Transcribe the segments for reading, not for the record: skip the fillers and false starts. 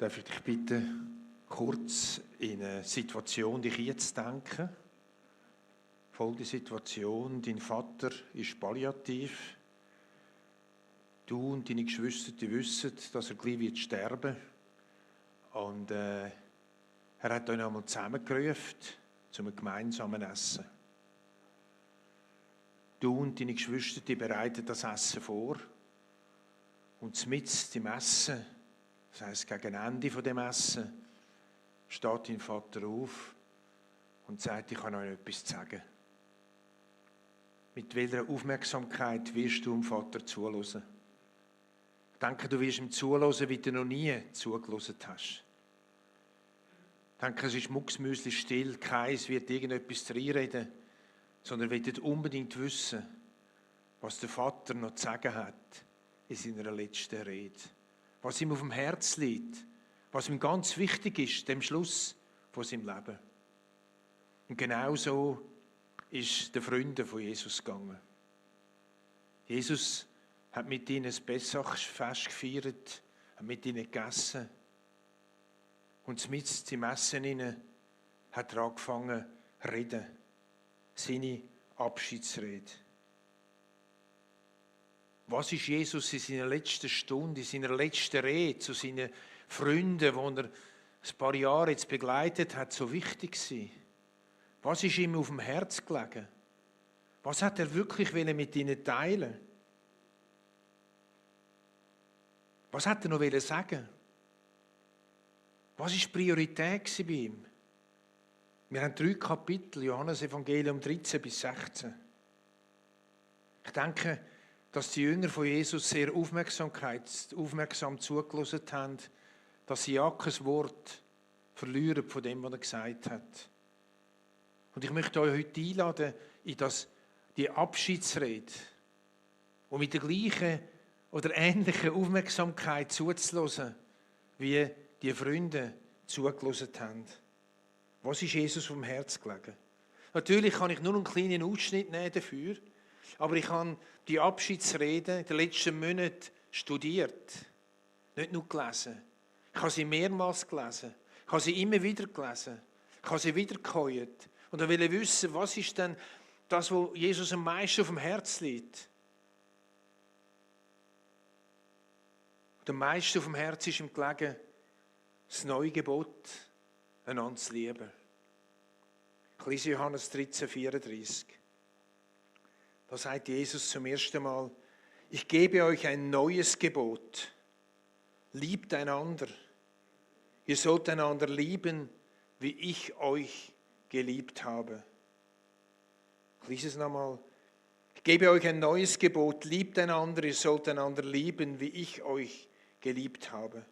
Darf ich dich bitten, kurz in eine Situation dich jetzt denken? Folgende Situation: Dein Vater ist palliativ. Du und deine Geschwister wissen, dass er gleich sterben wird. Und er hat euch einmal zusammengerufen zu einem gemeinsamen Essen. Du und deine Geschwister bereiten das Essen vor. Und mitten im Essen, das heisst gegen Ende von dem Essen, steht dein Vater auf und sagt, ich kann euch etwas zu sagen. Mit welcher Aufmerksamkeit wirst du dem Vater zuhören? Ich denke, du wirst ihm zuhören, wie du noch nie zugehört hast. Ich denke, es ist mucksmüsli still, keins wird irgendetwas reinreden, sondern will unbedingt wissen, was der Vater noch zu sagen hat in seiner letzten Rede. Was ihm auf dem Herz liegt, was ihm ganz wichtig ist, dem Schluss von seinem Leben. Und genau so ist den Freunden von Jesus gegangen. Jesus hat mit ihnen ein Pessachfest gefeiert, hat mit ihnen gegessen. Und mitten im Essen hat er angefangen zu reden. Seine Abschiedsrede. Was ist Jesus in seiner letzten Stunde, in seiner letzten Rede zu seinen Freunden, die er ein paar Jahre jetzt begleitet hat, so wichtig gewesen? Was ist ihm auf dem Herz gelegen? Was hat er wirklich mit ihnen teilen? Was hat er noch sagen? Was war Priorität bei ihm? Wir haben 3 Kapitel, Johannes Evangelium 13 bis 16. Ich denke, dass die Jünger von Jesus sehr aufmerksam zugelassen haben, dass sie ja kein Wort verlieren von dem, was er gesagt hat. Und ich möchte euch heute einladen, in die Abschiedsrede und mit der gleichen oder ähnlichen Aufmerksamkeit zuzulassen, wie die Freunde zugelassen haben. Was ist Jesus vom Herz gelegen? Natürlich kann ich nur einen kleinen Ausschnitt nehmen dafür, aber ich habe die Abschiedsrede in den letzten Monaten studiert, nicht nur gelesen. Ich habe sie mehrmals gelesen, ich habe sie immer wieder gelesen, ich habe sie wiedergehört und ich will wissen, was ist denn das, was Jesus am meisten auf dem Herz liegt. Und am meisten auf dem Herz ist ihm gelegen, das neue Gebot, einander zu lieben. Ich lese Johannes 13, 34. Da sagt Jesus zum ersten Mal, ich gebe euch ein neues Gebot. Liebt einander. Ihr sollt einander lieben, wie ich euch geliebt habe. Ich lese es nochmal. Ich gebe euch ein neues Gebot. Liebt einander. Ihr sollt einander lieben, wie ich euch geliebt habe.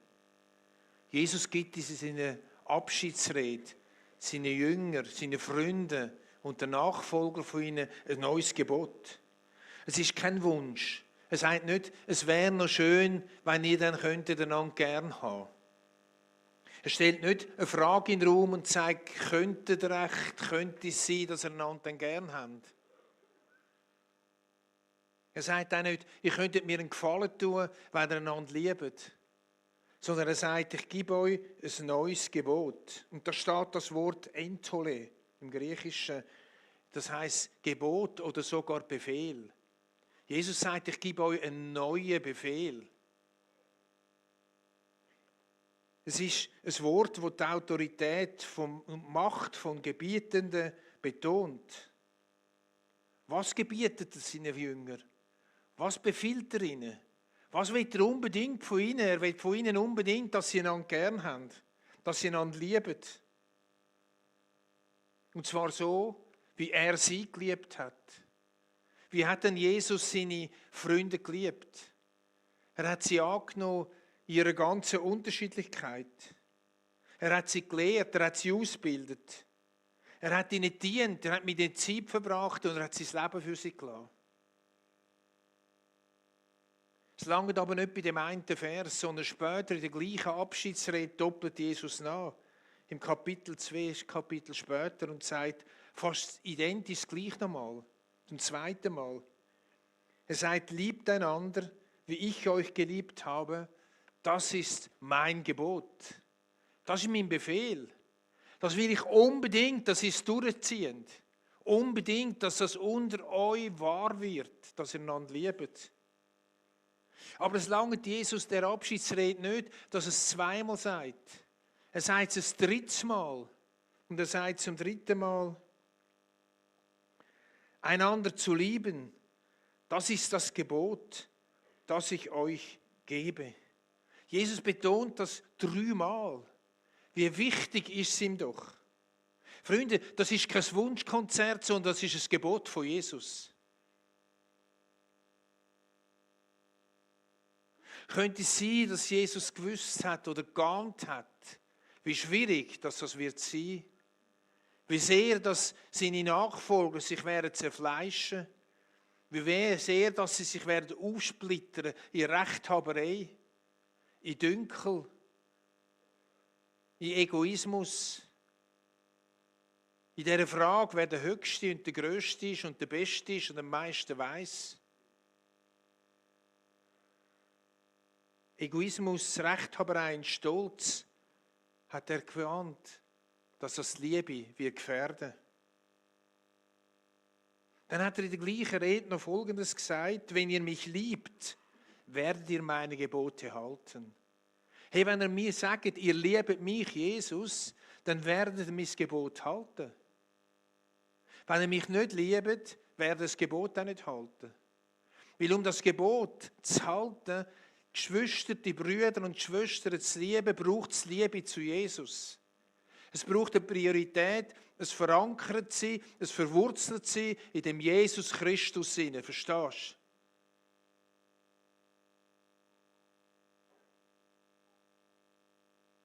Jesus gibt es in seiner Abschiedsrede seine Jünger, seine Freunde und der Nachfolger von ihnen ein neues Gebot. Es ist kein Wunsch. Er sagt nicht, es wäre noch schön, wenn ihr dann könntet einander gern haben. Er stellt nicht eine Frage in den Raum und sagt, könnte es sein, dass ihr einander dann gern habt. Er sagt auch nicht, ihr könntet mir einen Gefallen tun, wenn ihr einander liebt. Sondern er sagt, ich gebe euch ein neues Gebot. Und da steht das Wort Entole im Griechischen. Das heißt Gebot oder sogar Befehl. Jesus sagt, ich gebe euch einen neuen Befehl. Es ist ein Wort, das die Autorität und Macht von Gebietenden betont. Was gebietet er seinen Jüngern? Was befiehlt er ihnen? Was will er unbedingt von ihnen? Er will von ihnen unbedingt, dass sie einander gern haben, dass sie einander lieben. Und zwar so, wie er sie geliebt hat. Wie hat denn Jesus seine Freunde geliebt? Er hat sie angenommen in ihrer ganzen Unterschiedlichkeit. Er hat sie gelehrt, er hat sie ausgebildet. Er hat ihnen gedient, er hat mit ihnen Zeit verbracht und er hat sein Leben für sie gelassen. Es langt aber nicht bei dem einen Vers, sondern später in der gleichen Abschiedsrede doppelt Jesus nach. Im Kapitel 2, Kapitel später, und sagt fast identisch gleich nochmal, zum zweiten Mal. Er sagt, liebt einander, wie ich euch geliebt habe, Das ist mein Gebot. Das ist mein Befehl. Das will ich unbedingt, dass ihr es durchzieht. Unbedingt, dass das unter euch wahr wird, dass ihr einander liebt. Aber es langt Jesus der Abschiedsrede nicht, dass er es zweimal sagt. Er sagt es ein drittes Mal. Und er sagt zum dritten Mal, einander zu lieben, das ist das Gebot, das ich euch gebe. Jesus betont das dreimal. Wie wichtig ist es ihm doch. Freunde, das ist kein Wunschkonzert, sondern das ist ein Gebot von Jesus. Könnte es sein, dass Jesus gewusst hat oder geahnt hat, wie schwierig das wird sein? Wie sehr, dass seine Nachfolger sich werden zerfleischen, wie sehr, dass sie sich werden aufsplittern in Rechthaberei, in Dünkel, in Egoismus, in dieser Frage, wer der Höchste und der Größte ist und der Beste ist und am meisten weiß. Egoismus, Rechthaberei und Stolz hat er gewarnt, dass das Liebe wird gefährden. Dann hat er in der gleichen Rede noch Folgendes gesagt: Wenn ihr mich liebt, werdet ihr meine Gebote halten. Hey, wenn ihr mir sagt, ihr liebt mich, Jesus, dann werdet ihr mein Gebot halten. Wenn ihr mich nicht liebt, werdet ihr das Gebot auch nicht halten. Weil um das Gebot zu halten, Geschwister, die Brüder und Schwestern zu lieben, braucht es Liebe zu Jesus. Es braucht eine Priorität, es verankert sie, es verwurzelt sie in dem Jesus Christus hinein. Verstehst du?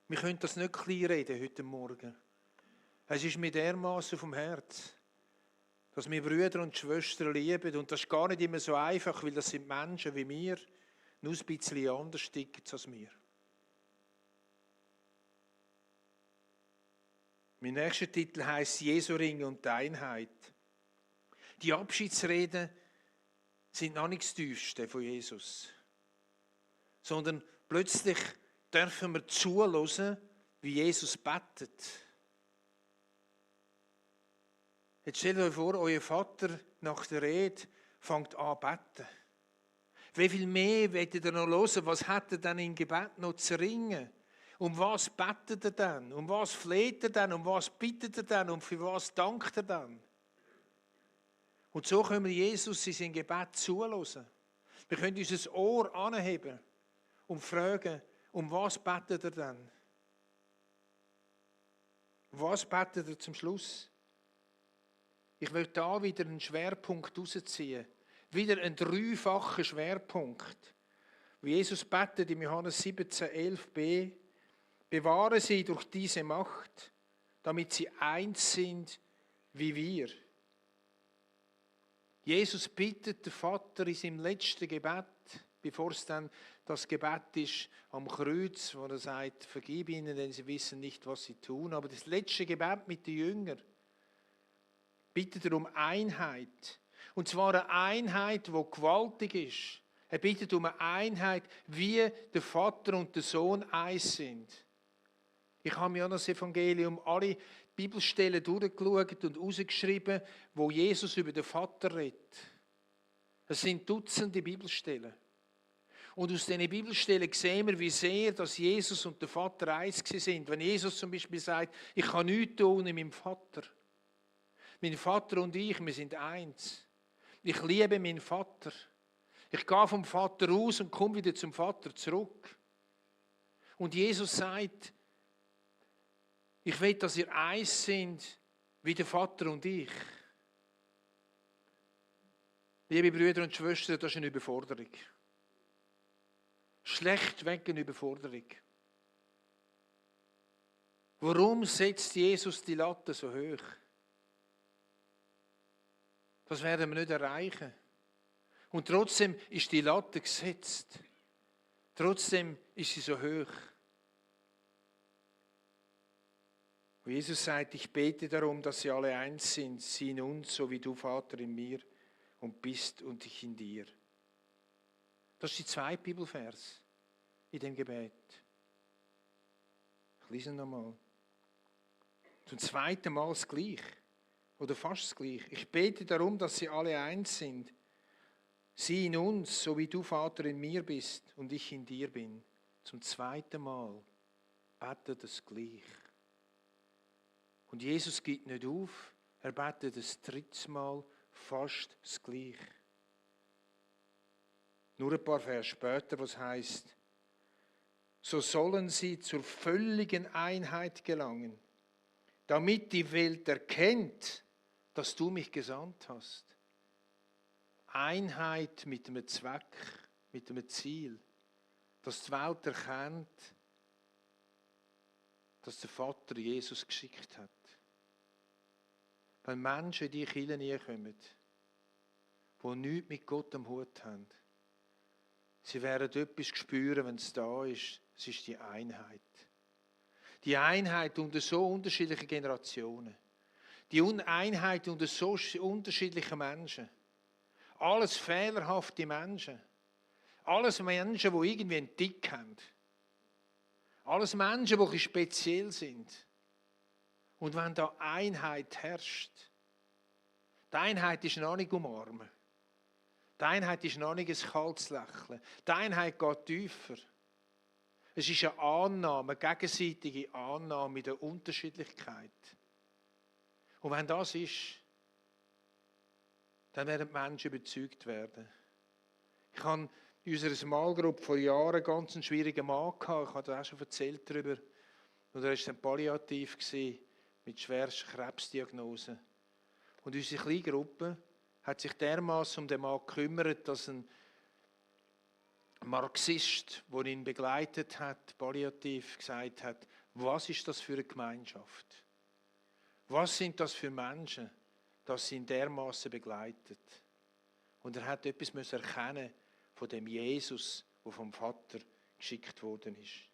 Wir können das nicht kleinreden heute Morgen. Es ist mir dermaßen vom Herz, dass wir Brüder und Schwestern lieben. Und das ist gar nicht immer so einfach, weil das sind Menschen wie wir, nur ein bisschen anders ticken als wir. Mein nächster Titel heisst Jesu Ring und die Einheit. Die Abschiedsreden sind noch nicht das Tiefste von Jesus, sondern plötzlich dürfen wir zuhören, wie Jesus betet. Jetzt stellt euch vor, euer Vater nach der Rede fängt an zu beten. Wie viel mehr wollt ihr noch hören? Was hat er dann im Gebet noch zu ringen? Um was betet er dann? Um was fleht er dann? Um was bittet er dann? Und für was dankt er dann? Und so können wir Jesus in seinem Gebet zuhören. Wir können unser Ohr anheben und fragen, um was betet er dann? Um was betet er zum Schluss? Ich will da wieder einen Schwerpunkt rausziehen. Wieder einen dreifachen Schwerpunkt. Wie Jesus betet im Johannes 17, 11b, bewahre sie durch diese Macht, damit sie eins sind wie wir. Jesus bittet den Vater in seinem letzten Gebet, bevor es dann das Gebet ist am Kreuz, wo er sagt, vergib ihnen, denn sie wissen nicht, was sie tun. Aber das letzte Gebet mit den Jüngern bittet er um Einheit. Und zwar eine Einheit, die gewaltig ist. Er bittet um eine Einheit, wie der Vater und der Sohn eins sind. Ich habe mir das Evangelium alle Bibelstellen durchgeschaut und herausgeschrieben, wo Jesus über den Vater redet. Es sind Dutzende Bibelstellen. Und aus diesen Bibelstellen sehen wir, wie sehr dass Jesus und der Vater eins sind. Wenn Jesus zum Beispiel sagt, ich kann nichts tun ohne meinen Vater. Mein Vater und ich, wir sind eins. Ich liebe meinen Vater. Ich gehe vom Vater aus und komme wieder zum Vater zurück. Und Jesus sagt, ich will, dass ihr eins sind, wie der Vater und ich. Liebe Brüder und Schwestern, das ist eine Überforderung. Schlechtweg eine Überforderung. Warum setzt Jesus die Latte so hoch? Das werden wir nicht erreichen. Und trotzdem ist die Latte gesetzt. Trotzdem ist sie so hoch. Und Jesus sagt, ich bete darum, dass sie alle eins sind, sie in uns, so wie du, Vater, in mir und bist und ich in dir. Das ist die zweite Bibelvers. in dem Gebet. Ich lese nochmal. Zum zweiten Mal das Gleiche. Oder fast das Gleiche. Ich bete darum, dass sie alle eins sind. Sie in uns, so wie du, Vater, in mir bist und ich in dir bin. Zum zweiten Mal betet das Gleiche. Und Jesus gibt nicht auf, er betet das dritte Mal fast das Gleiche. Nur ein paar Vers später, was heißt: So sollen sie zur völligen Einheit gelangen, damit die Welt erkennt, dass du mich gesandt hast. Einheit mit einem Zweck, mit einem Ziel, dass die Welt erkennt, dass der Vater Jesus geschickt hat. Wenn Menschen in die Kirche hineinkommen, die nichts mit Gott am Hut haben, sie werden etwas spüren, wenn es da ist. Es ist die Einheit. Die Einheit unter so unterschiedlichen Generationen. Die Einheit unter so unterschiedlichen Menschen. Alles fehlerhafte Menschen. Alles Menschen, die irgendwie einen Tick haben. Alles Menschen, die speziell sind. Und wenn da Einheit herrscht, die Einheit ist noch nicht umarmen. Die Einheit ist noch nicht ein kaltes Lächeln. Die Einheit geht tiefer. Es ist eine Annahme, eine gegenseitige Annahme der Unterschiedlichkeit. Und wenn das ist, dann werden die Menschen überzeugt werden. Ich habe in unserer Small Group vor Jahren einen ganz schwierigen Mann gehabt. Ich habe da auch schon erzählt darüber. Und er war dann palliativ mit schwerster Krebsdiagnose. Und unsere kleine Gruppe hat sich dermaßen um den Mann gekümmert, dass ein Marxist, der ihn begleitet hat, palliativ gesagt hat: Was ist das für eine Gemeinschaft? Was sind das für Menschen, dass sie ihn dermaßen begleitet? Und er hat etwas erkennen von dem Jesus, der vom Vater geschickt worden ist.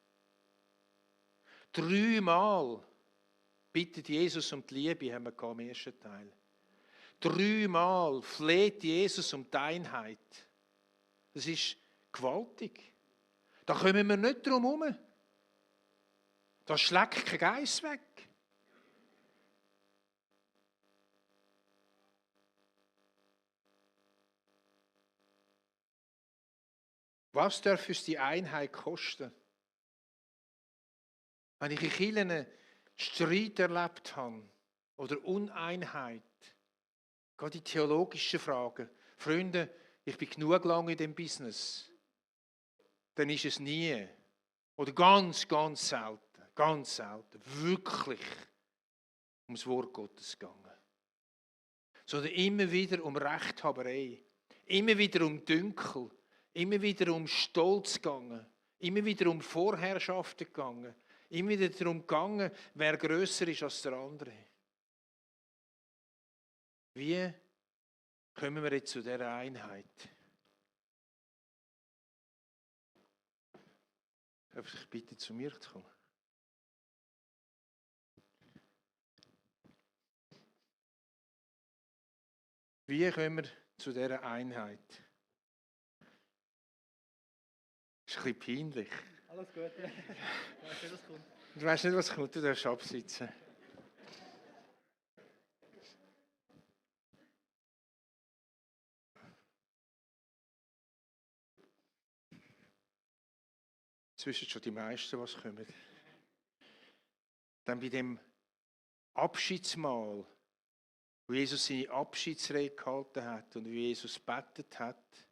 3-mal bittet Jesus um die Liebe, haben wir im ersten Teil. 3-mal fleht Jesus um die Einheit. Das ist gewaltig. Da kommen wir nicht drum herum. Da schlägt kein Geist weg. Was darf uns die Einheit kosten? Wenn ich in Kirchen Streit erlebt habe oder Uneinheit, gerade die theologischen Fragen. Freunde, ich bin genug lange in dem Business. Dann ist es nie oder ganz, ganz selten wirklich ums Wort Gottes gegangen. Sondern immer wieder um Rechthaberei, immer wieder um Dünkel, immer wieder um Stolz gegangen, immer wieder um Vorherrschaften gegangen, immer wieder darum gegangen, wer grösser ist als der andere. Wie kommen wir jetzt zu dieser Einheit? Darf ich bitte zu mir kommen? Wie kommen wir zu dieser Einheit? Das ist ein bisschen peinlich. Alles gut. Ich weiß nicht, was kommt. Du weißt nicht, was kommt, du darfst absitzen. Jetzt wissen schon die meisten, was kommt. Dann bei dem Abschiedsmahl, wo Jesus seine Abschiedsrede gehalten hat und wie Jesus gebetet hat,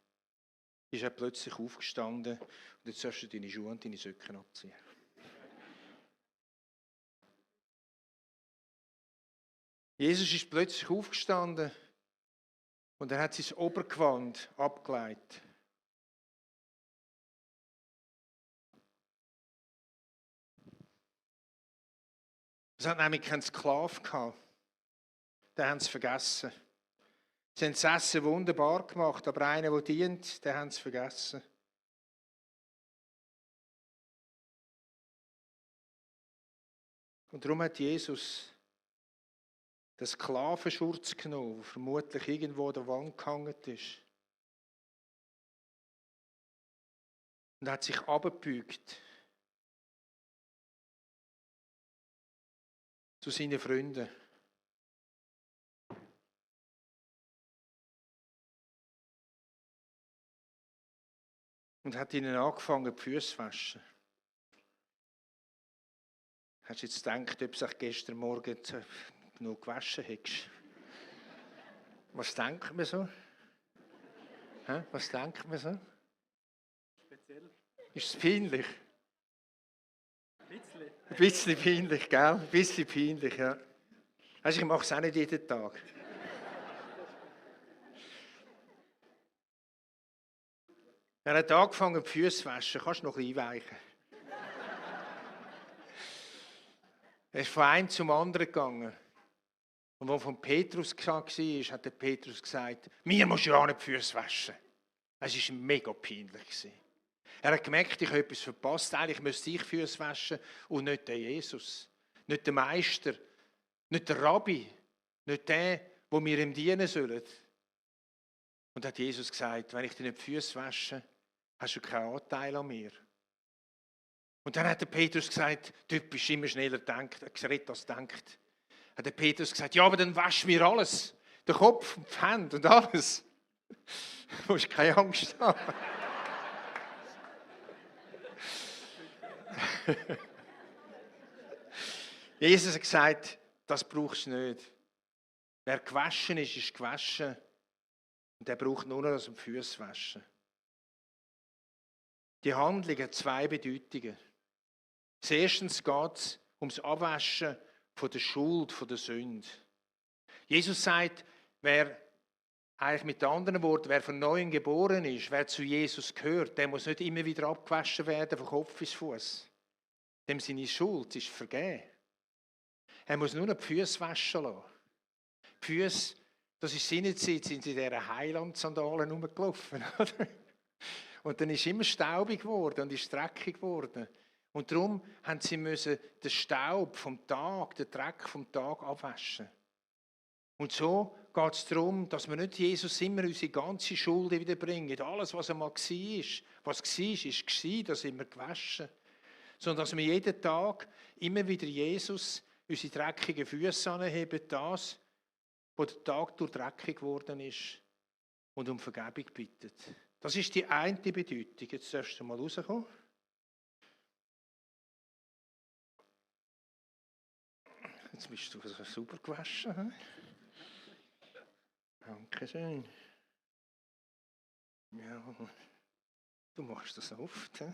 ist er plötzlich aufgestanden und jetzt sollst du deine Schuhe und deine Socken abziehen. Jesus ist plötzlich aufgestanden und er hat sein Obergewand abgelegt. Es hat nämlich keinen Sklaven gehabt. Den haben sie vergessen. Sie haben das Essen wunderbar gemacht, aber einer, der dient, den haben sie vergessen. Und darum hat Jesus den Sklavenschurz genommen, der vermutlich irgendwo an der Wand gehangen ist. und hat sich herabgebeugt zu seinen Freunden. Und hat ihnen angefangen, die Füße zu waschen. Hast du jetzt gedacht, ob du gestern Morgen noch gewaschen hättest? Was denkt man so? Was denkt man so? Speziell. Ist es peinlich? Ein Ein bisschen peinlich, gell? Ein bisschen peinlich, ja. Also ich mache es auch nicht jeden Tag. Er hat angefangen, die Füße zu waschen. Kannst du noch ein bisschen einweichen? Er ist von einem zum anderen gegangen. Und als von Petrus war, hat der Petrus gesagt, mir musst du ja nicht die Füße waschen. Es war mega peinlich. Er hat gemerkt, ich habe etwas verpasst. Eigentlich müsste ich die Füße waschen und nicht der Jesus. Nicht der Meister, nicht der Rabbi, nicht der, wo wir ihm dienen sollen. Und hat Jesus gesagt, wenn ich dir nicht die Füße wasche, hast du keinen Anteil an mir. Und dann hat der Petrus gesagt, du bist immer schneller geredet als denkt. Hat der Petrus gesagt, ja, aber dann wasch mir alles. Den Kopf und die Hände und alles. Du musst keine Angst haben. Jesus hat gesagt, das brauchst du nicht. Wer gewaschen ist, ist gewaschen. Und der braucht nur noch das Füße waschen. Die Handlung hat zwei Bedeutungen. Erstens geht es ums Abwaschen von der Schuld, von der Sünde. Jesus sagt, wer, eigentlich mit anderen Worten, wer von Neuem geboren ist, wer zu Jesus gehört, der muss nicht immer wieder abgewaschen werden von Kopf bis Fuß. Dem seine Schuld ist vergeben. Er muss nur noch die Füße waschen lassen. Die Füße, das ist seinerzeit, sind sie in dieser Heiland-Sandalen rumgelaufen. Und dann ist immer staubig geworden und ist dreckig geworden. Und darum haben sie müssen den Staub vom Tag, den Dreck vom Tag abwaschen. Und so geht es darum, dass wir nicht Jesus immer unsere ganze Schuld wieder bringen. Alles, was einmal war, was war, das sind wir gewaschen. Sondern dass wir jeden Tag immer wieder Jesus unsere dreckigen Füße anheben, das, wo der Tag durch dreckig geworden ist, und um Vergebung bittet. Das ist die eine Bedeutung. Jetzt darfst du mal rauskommen. Jetzt bist du so super gewaschen. He? Dankeschön. Ja, du machst das oft. He?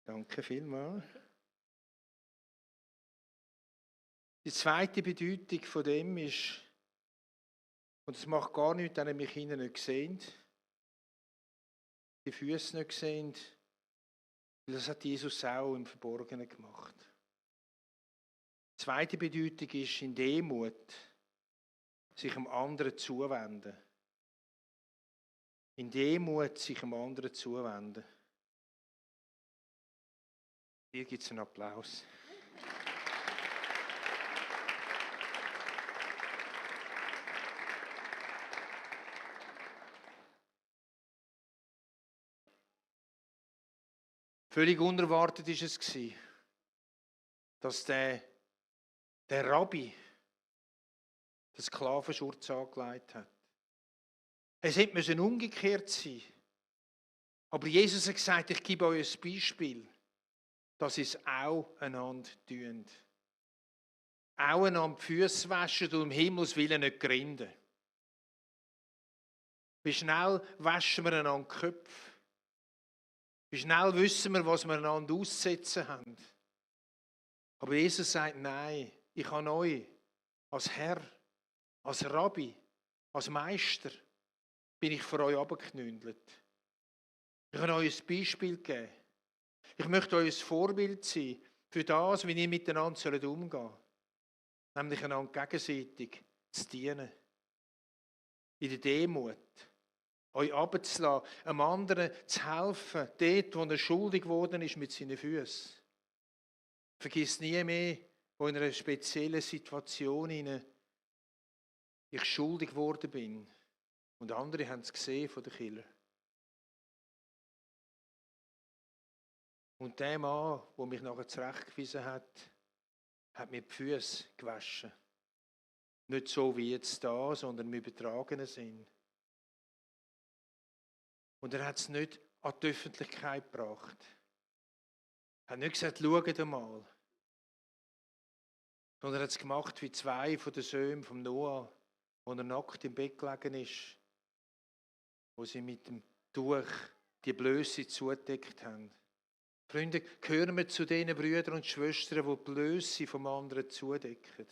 Danke vielmals. Die zweite Bedeutung von dem ist, und es macht gar nichts, wenn ihr mich hinten nicht seht, die Füße nicht seht, weil das hat Jesus auch im Verborgenen gemacht. Die zweite Bedeutung ist in Demut, sich dem anderen zuwenden. In Demut sich dem anderen zuwenden. Hier gibt es einen Applaus. Völlig unerwartet war es, dass der Rabbi den Sklavenschurz angelegt hat. Es hätte umgekehrt sein. Aber Jesus hat gesagt, ich gebe euch ein Beispiel, dass ihr es auch einander tut. Auch einander die Füße waschen und um Himmels Willen nicht grinden. Wie schnell waschen wir einander die Köpfe? Wie schnell wissen wir, was wir einander auszusetzen haben? Aber Jesus sagt, nein, ich habe euch als Herr, als Rabbi, als Meister, bin ich vor euch abgeknündelt. Ich habe euch ein Beispiel gegeben. Ich möchte euch ein Vorbild sein für das, wie ihr miteinander umgehen sollt. Nämlich einander gegenseitig zu dienen. In der Demut. Euch runterzulassen, einem anderen zu helfen, dort, wo er schuldig geworden ist mit seinen Füßen. Vergiss nie mehr, wo in einer speziellen Situation ich schuldig geworden bin. Und andere haben es gesehen von den Killer. Und der Mann, der mich nachher zurechtgewiesen hat, hat mir die Füße gewaschen. Nicht so wie jetzt da, sondern im übertragenen Sinn. Und er hat es nicht an die Öffentlichkeit gebracht. Er hat nicht gesagt, schaut einmal. Sondern er hat es gemacht wie zwei von den Söhnen von Noah, wo er nackt im Bett gelegen ist, wo sie mit dem Tuch die Blöße zugedeckt haben. Freunde, gehören wir zu den Brüdern und Schwestern, die die Blöße vom anderen zudecken?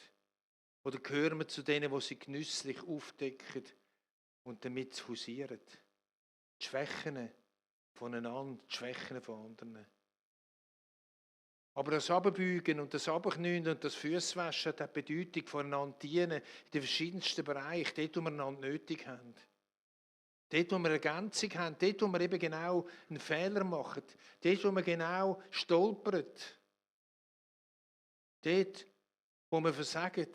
Oder gehören wir zu denen, die sie genüsslich aufdecken und damit hausieren? Die Schwächen voneinander, die Schwächen von anderen. Aber das Abbeugen und das Abknien und das Füßwaschen hat die Bedeutung voneinander dienen in den verschiedensten Bereichen, dort, wo wir einander nötig haben. Dort, wo wir Ergänzung haben, dort, wo wir eben genau einen Fehler machen, dort, wo wir genau stolpern, dort, wo wir versagen,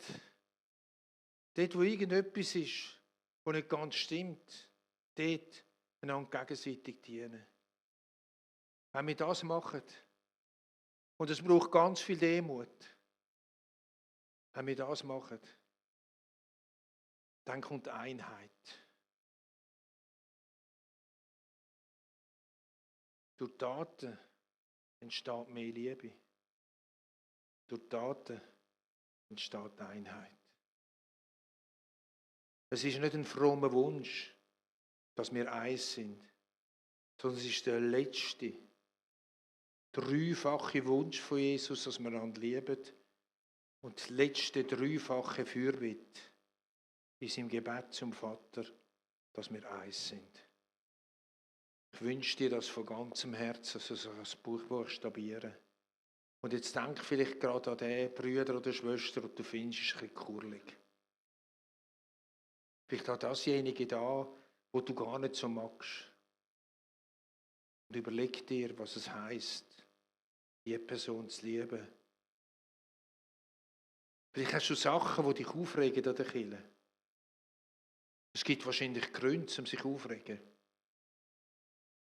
dort, wo irgendetwas ist, was nicht ganz stimmt, dort einander gegenseitig dienen. Wenn wir das machen, und es braucht ganz viel Demut, wenn wir das machen, dann kommt Einheit. Durch Taten entsteht mehr Liebe. Durch Taten entsteht Einheit. Es ist nicht ein frommer Wunsch, dass wir eins sind, sondern es ist der letzte, dreifache Wunsch von Jesus, dass wir einander lieben, und das letzte dreifache Fürbitte ist im Gebet zum Vater, dass wir eins sind. Ich wünsche dir das von ganzem Herzen, so das Buch buchstabieren. Und jetzt denk vielleicht gerade an den Bruder oder Schwester, und du findest, es ist ein bisschen kurlig. Vielleicht an dasjenige da, wo du gar nicht so magst. Und überleg dir, was es heisst, die Person zu lieben. Vielleicht hast du Sachen, die dich aufregen an der Kirche. Es gibt wahrscheinlich Gründe, um sich aufzuregen.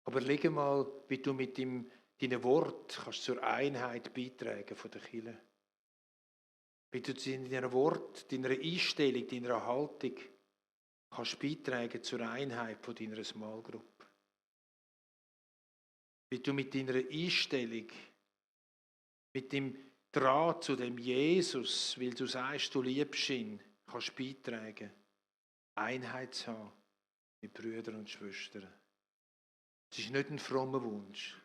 Aber überleg mal, wie du mit deinen Worten kannst zur Einheit beitragen von der Kirche. Wie du in deinem Wort, deiner Einstellung, deiner Haltung kannst beitragen zur Einheit von deiner Small Group. Wie du mit deiner Einstellung, mit dem Draht zu dem Jesus, weil du sagst, du liebst ihn, kannst beitragen, Einheit zu haben mit Brüdern und Schwestern. Es ist nicht ein frommer Wunsch.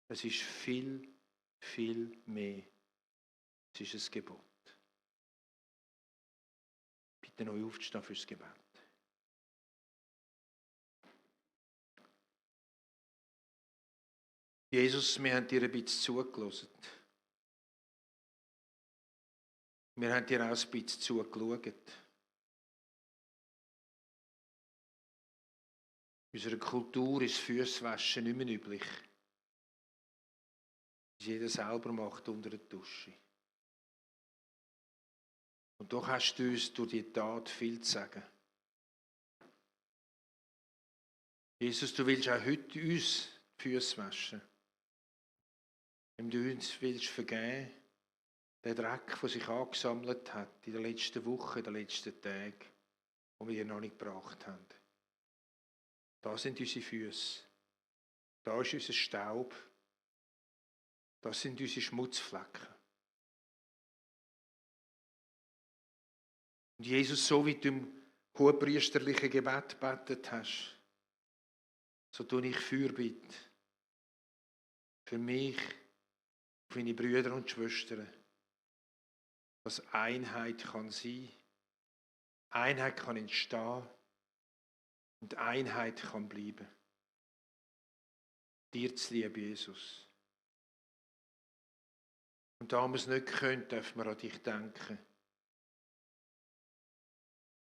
Es ist viel, viel mehr. Es ist ein Gebot. Bitte euch aufzustehen fürs Gebet. Jesus, wir haben dir ein bisschen zugelassen. Wir haben dir auch ein bisschen zugeschaut. In unserer Kultur ist Füßwaschen nicht mehr üblich. Das jeder selber macht unter der Dusche. Und doch hast du uns durch die Tat viel zu sagen. Jesus, du willst auch heute uns die Füße waschen. Wenn du uns willst vergeben, den Dreck, der sich angesammelt hat in den letzten Wochen, in den letzten Tagen, den wir dir noch nicht gebracht haben. Da sind unsere Füße. Da ist unser Staub. Das sind unsere Schmutzflecken. Und Jesus, so wie du im hohepriesterlichen Gebet gebetet hast, so tue ich Fürbitte für mich, für meine Brüder und Schwestern, dass Einheit kann sein, Einheit kann entstehen und Einheit kann bleiben. Dir zu lieben, Jesus. Und da wir es nicht können, dürfen wir an dich denken.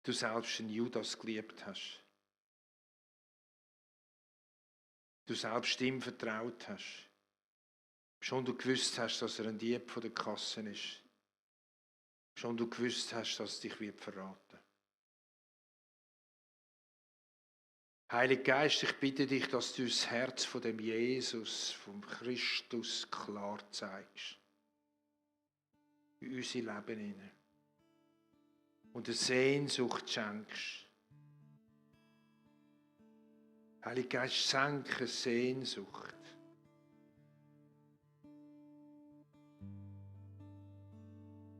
Du selbst den Judas geliebt hast. Du selbst ihm vertraut hast. Schon du gewusst hast, dass er ein Dieb von der Kasse ist. Schon du gewusst hast, dass er dich wird verraten. Heiliger Geist, ich bitte dich, dass du das Herz von dem Jesus, vom Christus klar zeigst. In unser Leben hinein. Und eine Sehnsucht schenkst. Heiliger Geist, schenke Sehnsucht.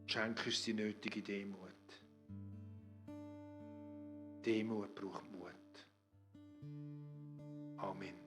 Schenke uns die nötige Demut. Demut braucht Mut. Amen.